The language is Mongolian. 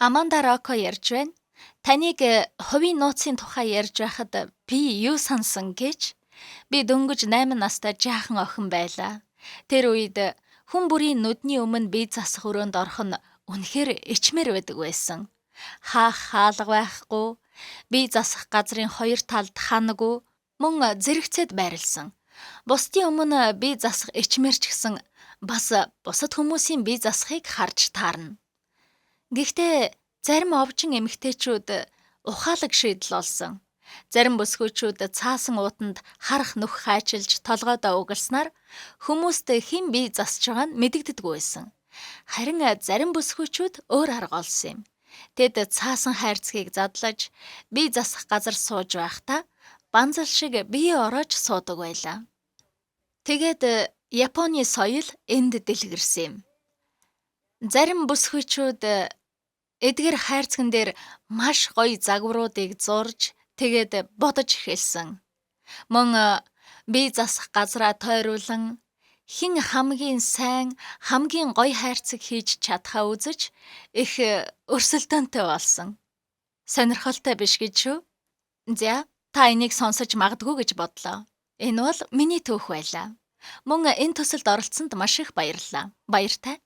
Аманда Роко ярьж байна. Таныг хувийн нууцын тухай ярьж байхад би юу сансан гэж? Би дөнгөж 8 настай жаахан охин байлаа. Тэр үед хүн бүрийн нүдний өмнө бие засах өрөөнд орох нь үнэхээр ичмэр байдаг байсан. Хаах хаалга байхгүй, бие засах газрын хоёр талд ханаггүй, мөн зэрэгцээд байрлсан. Бусдын өмнө бие засах ичмэр ч гэсэн бас бусад хүмүүсийн бие засахыг харж таарна. Гэхдээ зарим овжин эмэгтэйчүүд ухаалаг шийдэл олсон. Зарим бүсгүйчүүд цаасан уутанд харах нүх хайчилж толгойдоо угалснаар хүмүүст хэн бие засж байгаа нь мэдэгддэггүй байсан. Харин зарим бүсгүйчүүд өөр арга олсон юм. Тэд цаасан хайрцгийг задлаж бие засах газар сууж байхдаа банзал шиг бие ороож суудаг байлаа. Тэгээд Японы соёл энд дэлгэрсэн юм. Зарим бүсгүйчүүд эдгээр хайрцаган дээр маш гоё загваруудыг зурж тэгээд бодож эхэлсэн. Мөн бие засах газраа тойруулан хэн хамгийн сайн, хамгийн гоё хайрцаг хийж чадхаа үзэж их өрсөлдөөнтэй болсон. Сонирхолтой биш гэж шүү? За, та энийг сонсож магадгүй гэж бодлоо. Энэ бол миний түүх байлаа. Мөн энэ төсөлд оролцсонд маш их баярлалаа. Баяртай.